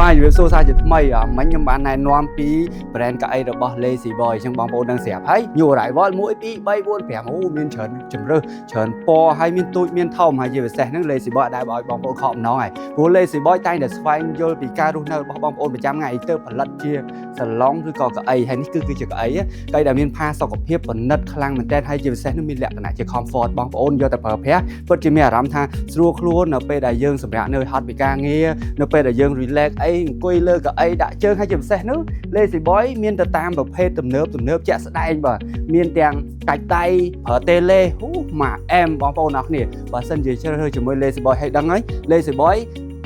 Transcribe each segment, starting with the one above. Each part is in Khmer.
បាទជំរាបសួរសាជាថ្មីអមិញខ្ញុំបានណែនាំពី brand កៅអីរបស់ Lazy Boy អញ្ចឹងបងប្អូនដឹងស្រាប់ហើយ New Arrival 1 2 3 4 5អូមានច្រើនជំរើសច្រើនពណ៌ហើយមានទូចមានធំហើយជាពិសេសហ្នឹង Lazy Boy អត់ដែលឲ្យបងប្អូនខកម្ដងហើយព្រោះ Lazy Boy តែងតែស្វែងយល់ពីការរស់នៅរបស់បងប្អូនប្រចាំថ្ងៃទៅផលិតជាសាឡុងឬក៏កៅអីហើយនេះគឺជាកៅអីកៅអីដែលមានផាសុកភាពពិនិត្យខ្លាំងមែនទែនហើយជាពិសេសនោះមានលក្ខណៈជា comfort បងប្អូនយកទៅប្រើប្រាស់ពិតជាមានអារម្មណ៍ថាស្រួលខ្លួននៅពេលដែលយើងសម្រាកនៅហត់ពីការងារនៅពេលដែលយើង relax អីអង្គុយលើកៅអីដាក់ជើងហើយជាពិសេសនោះ Lazy Boy មានទៅតាមប្រភេទទំនើបទំនើបជាក់ស្ដែងបាទមានទាំងកាច់ដៃប្រើ tele ហ៊ូម៉ាអែមបងប្អូនអរគ្នាបើសិនជាជ្រើសរើសជាមួយ Lazy Boy ឲ្យដឹងហើយ Lazy Boy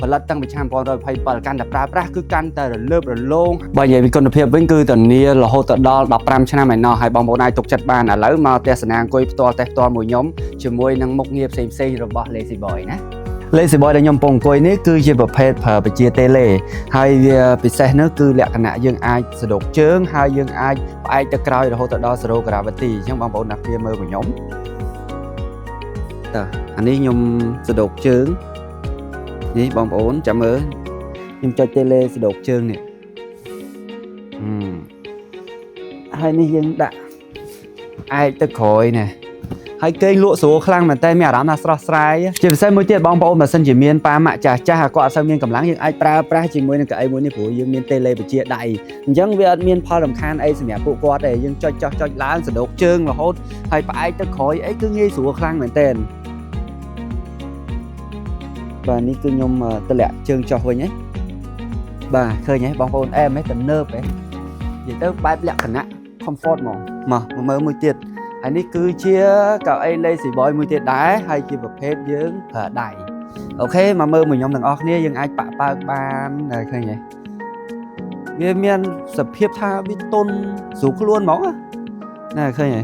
ផលិតតាំងពីឆ្នាំ1927កាន់តែប្រើប្រាស់គឺកាន់តែរលើបរលោងបើនិយាយពីគុណភាពវិញគឺធានារហូតទៅដល់15ឆ្នាំឯណោះហើយបងប្អូនអាចទុកចិត្តបានឥឡូវមកទស្សនាអង្គុយផ្ទាល់តេស្តផ្ទាល់មួយខ្ញុំជាមួយនឹងមុខងារផ្សេងៗរបស់ Lazy Boy ណា Lazy Boy ដែលខ្ញុំកំពុងអង្គុយនេះគឺជាប្រភេទប្រើបជា tele ហើយវាពិសេសនោះគឺលក្ខណៈយើងអាចសដុកជើងហើយយើងអាចផ្អែកទៅក្រោយរហូតទៅដល់ zero gravity អញ្ចឹងបងប្អូនអ្នកគ្នាមើលមកខ្ញុំតើអានេះខ្ញុំសដុកជើងនេះបងប្អូនចាំមើលខ្ញុំចុច tele សដុកជើងនេះហឹមហើយនេះយើងដាក់ឯកទៅក្រោយនេះហើយគេងលក់ស្រួលខ្លាំងមែនតើមានអារម្មណ៍ថាស្រស់ស្រាយជាពិសេសមួយទៀតបងប្អូនបើសិនជាមានប៉ាម៉ាក់ចាស់ចាស់គាត់អត់សូវមានកម្លាំងយើងអាចប្រើប្រាស់ជាមួយនឹងកៅអីមួយនេះព្រោះយើងមាន tele បជាដៃអញ្ចឹងវាអត់មានផលរំខានអីសម្រាប់ពួកគាត់ទេយើងចុចចោះចុចឡើងសដុកជើងរហូតហើយផ្អែកទៅក្រោយអីគឺងាយស្រួលខ្លាំងមែនតើបាទនេះគឺខ្ញុំតម្លាក់ជើងចុះវិញហ៎បាទឃើញហ៎បងប្អូនអែមហ៎ទំនើបហ៎និយាយទៅបែបលក្ខណៈ comfort ហ្មងមកមកមើលមួយទៀតហើយនេះគឺជាកៅអី Lazy Boy មួយទៀតដែរហើយជាប្រភេទយើងប្រើដៃOK មកមើលមួយខ្ញុំទាំងអស់គ្នាយើងអាចប៉ាក់ប៉ើកបានដែរឃើញទេវាមានសភាពថាវាទន់ស្រួលខ្លួនហ្មងណាឃើញទេ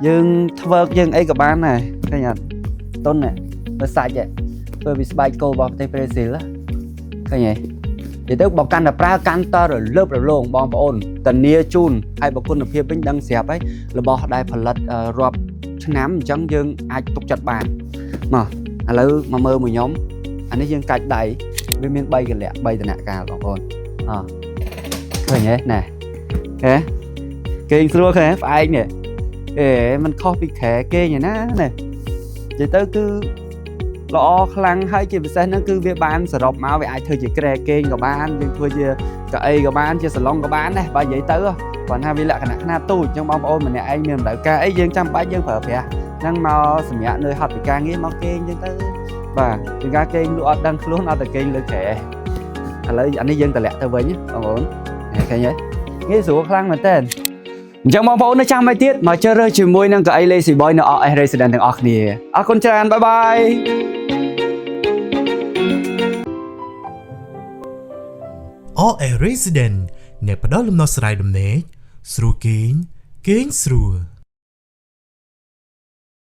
យើងធ្វើយើងអីក៏បានដែរឃើញអត់ទន់ណាមើលសាច់ហ៎ធ្វើពីស្បែកគោរបស់ប្រទេសប្រេស៊ីលឃើញទេនិយាយទៅបើកាន់តែប្រើកាន់តែរលើបរលោងបងប្អូនធានាជូនហើយបើគុណភាពវិញដឹងស្រាប់ហើយរបស់ដែលផលិតរាប់ឆ្នាំអញ្ចឹងយើងអាចទុកចិត្តបានមកឥឡូវមកមើលមួយខ្ញុំអានេះយើងកាច់ដៃវាមាន3កលៈ3ដំណាក់កាលបងប្អូនអឃើញទេណែហេគេងស្រួលឃើញទេផ្អែកនេះអេมันខុសពីគ្រែគេងឯណាណែនិយាយទៅគឺល្អខ្លាំងហើយជាពិសេសហ្នឹងគឺវាបានសរុបមកវាអាចធ្វើជាគ្រែគេងក៏បានយើងធ្វើជាកៅអីក៏បានជាសាឡុងក៏បានដែរបើនិយាយទៅគ្រាន់ថាវាលក្ខណៈខ្នាតទូចអញ្ចឹងបងប្អូនម្នាក់ឯងមានតម្រូវការអីយើងចាំបាច់យើងប្រើប្រាស់ហ្នឹងមកសម្រាប់នៅហត់ពីការងារមកគេងអញ្ចឹងទៅបាទពីការគេងលក់អត់ដឹងខ្លួនអត់តែគេងលើគ្រែឥឡូវអានេះយើងតម្លាក់ទៅវិញបងប្អូនឃើញទេងាយស្រួលខ្លាំងមែនតើអញ្ចឹងបងប្អូននៅចាំឲ្យទៀតមកជ្រើសរើសជាមួយនឹងកៅអី Lazy Boy នៅ RS Resident ទាំងអស់គ្នាអរគុណច្រើន bye bye. RS Resident អ្នកផ្ដល់លំនៅស្រាយដំណេកស្រួលគេងគេងស្រួល។